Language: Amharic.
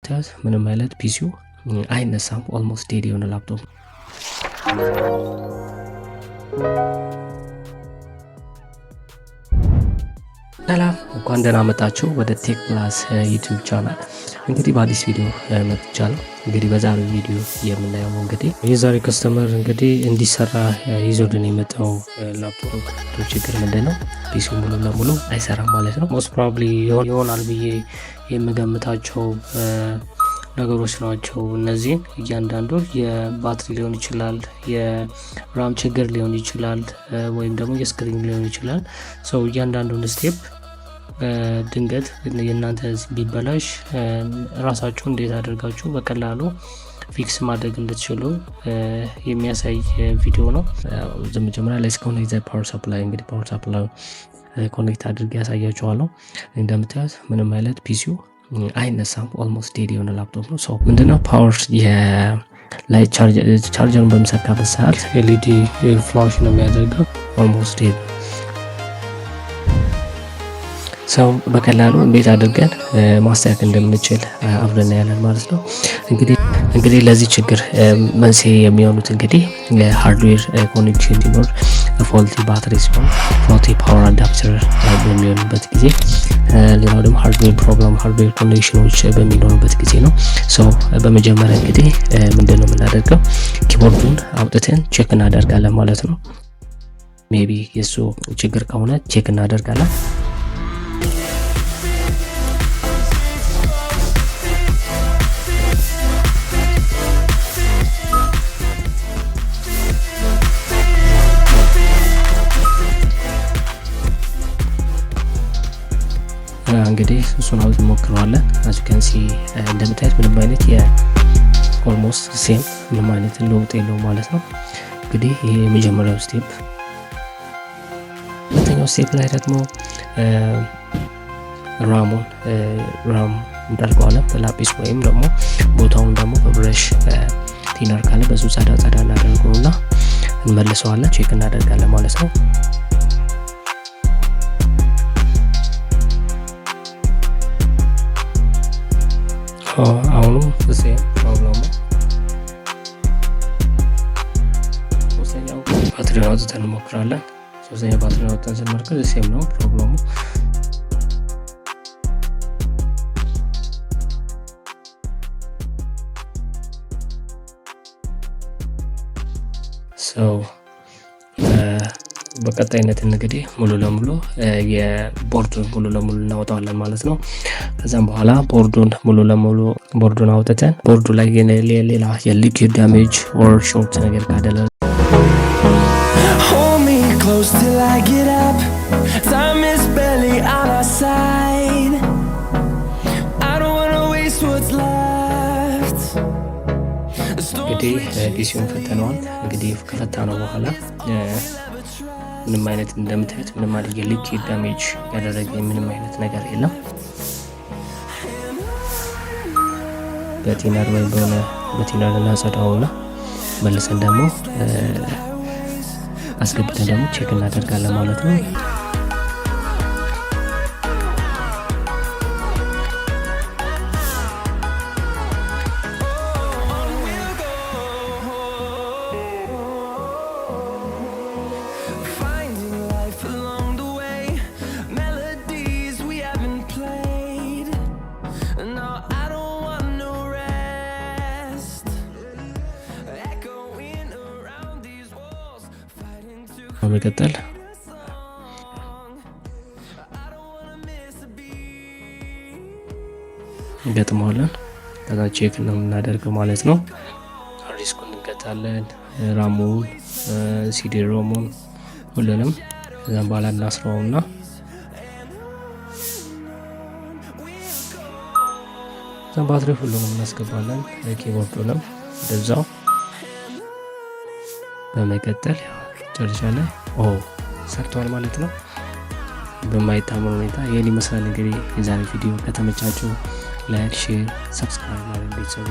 እንደምታዩት ምንም አይነት PC ው አይነሳም። Almost dead የሆነ ላፕቶፕ። ሰላም፣ እንኳን ደህና መጣችሁ ወደ Tech Plus YouTube channel። እንግዲህ በአዲስ ቪዲዮ መጥቻለሁ። እንግዲህ በዛሬው ቪዲዮ የምናየው እንግዲህ የዛሬ customer እንግዲህ እንዲሰራ ይዞልን የመጣው ላፕቶፕ ችግር ምንድን ነው? PC ው ሙሉ ለሙሉ አይሰራም ማለት ነው። Most probably ይሆናል ብዬ የምገምታቸው ነገሮች ናቸው። እነዚህን እያንዳንዱ የባትሪ ሊሆን ይችላል፣ የ RAM ችግር ሊሆን ይችላል፣ ወይም ደግሞ የ screen ሊሆን ይችላል። So እያንዳንዱን step ድንገት የእናንተ ቢበላሽ ራሳችሁ እንዴት አድርጋችሁ በቀላሉ fix ማድረግ እንድትችሉ የሚያሳይ ቪዲዮ ነው። መጀመሪያ ላይ connect power supply፣ እንግዲህ power supply connect አድርጌ ያሳያችኋለሁ። እንደምታዩት ምንም አይነት PC ው አይነሳም። Almost dead የሆነ ላፕቶፕ ነው። So ምንድነው power ላይ ቻርጀሩን በምሰካበት ሰዓት LED flash ነው የሚያደርገው። Almost dead ነው። So በቀላሉ እንዴት አድርገን ማስተካከል እንደምንችል አብረን እናያለን ማለት ነው። እንግዲህ ለዚህ ችግር መንስኤ የሚሆኑት እንግዲህ hardware connection ሲኖር፣ faulty battery ሲሆን፣ faulty power adapter በሚሆንበት ጊዜ፣ ሌላው ደግሞ hardware problem፣ hardware connection ኖች በሚኖሩበት ጊዜ ነው። So በመጀመሪያ እንግዲህ ምንድን ነው የምናደርገው? Keyboard ኡን አውጥተን check እናደርጋለን ማለት ነው። Maybe የእሱ ችግር ከሆነ check እናደርጋለን። እንግዲህ እሱን አውጥ እንሞክረዋለን። As you can see፣ እንደምታዩት ምንም አይነት የ almost same ምንም አይነት ለውጥ የለውም ማለት ነው። እንግዲህ ይሄ የመጀመሪያው step። ሁለተኛው step ላይ ደግሞ RAM ኡን RAM እንጠርገዋለን በላጲስ ወይም ደግሞ ቦታውን ደግሞ በ brush፣ thinner ካለ በሱ ጸዳ ጸዳ እናደርገውና እንመልሰዋለን፣ check እናደርጋለን ማለት ነው። አሁንም same problem ኡ። ሶስተኛው ባትሪውን አውጥተን እንሞክራለን። ሶስተኛው ባትሪውን አውጥተን ስንሞክር same ነው problem ኡ። So በቀጣይነት እንግዲህ ሙሉ ለሙሉ የቦርዱን ሙሉ ለሙሉ እናወጣዋለን ማለት ነው። ከዛም በኋላ ቦርዱን ሙሉ ለሙሉ ቦርዱን አውጥተን ቦርዱ ላይ ሌላ የ liquid damage or short ነገር ካደለ Hold me close till I get up. Time is barely on our side. I don't wanna waste what's left. The storms እንግዲህ we chase PC ውን ፈተነዋል። እንግዲህ ከፈታነው በኋላ ምንም አይነት እንደምታዩት ምንም አይነት የ liquid damage ያደረገ ምንም አይነት ነገር የለም። በ thinner ወይም በሆነ በ thinner እናጸዳውና መልሰን ደግሞ አስገብተን ደግሞ check እናደርጋለን ማለት ነው። On we'll go. Finding life along the way. Melodies we haven't played. No, I don't want no rest. Echoing around these walls, fighting to በመቀጠል create a song. I don't wanna miss a beat. እንገጥመዋለን። ከዛ check ነው የምናደርገው ማለት ነው። Hard disk ኡን እንገጣለን፣ RAM ኡን፣ CD ROM ኡን ሁሉንም። ከዛም በኋላ እናስረውና ከዛም ባትሪ ሁሉንም እናስገባለን። Keyboard ኡንም እንደዛው። በመቀጠል መጨረሻ ላይ ኦ ሰርተዋል ማለት ነው። በማይታመን ሁኔታ ይህን ይመስላል እንግዲህ የዛሬ ቪዲዮ። ከተመቻችሁ like፣ share፣ subscribe ማድረግ ቤተሰቡ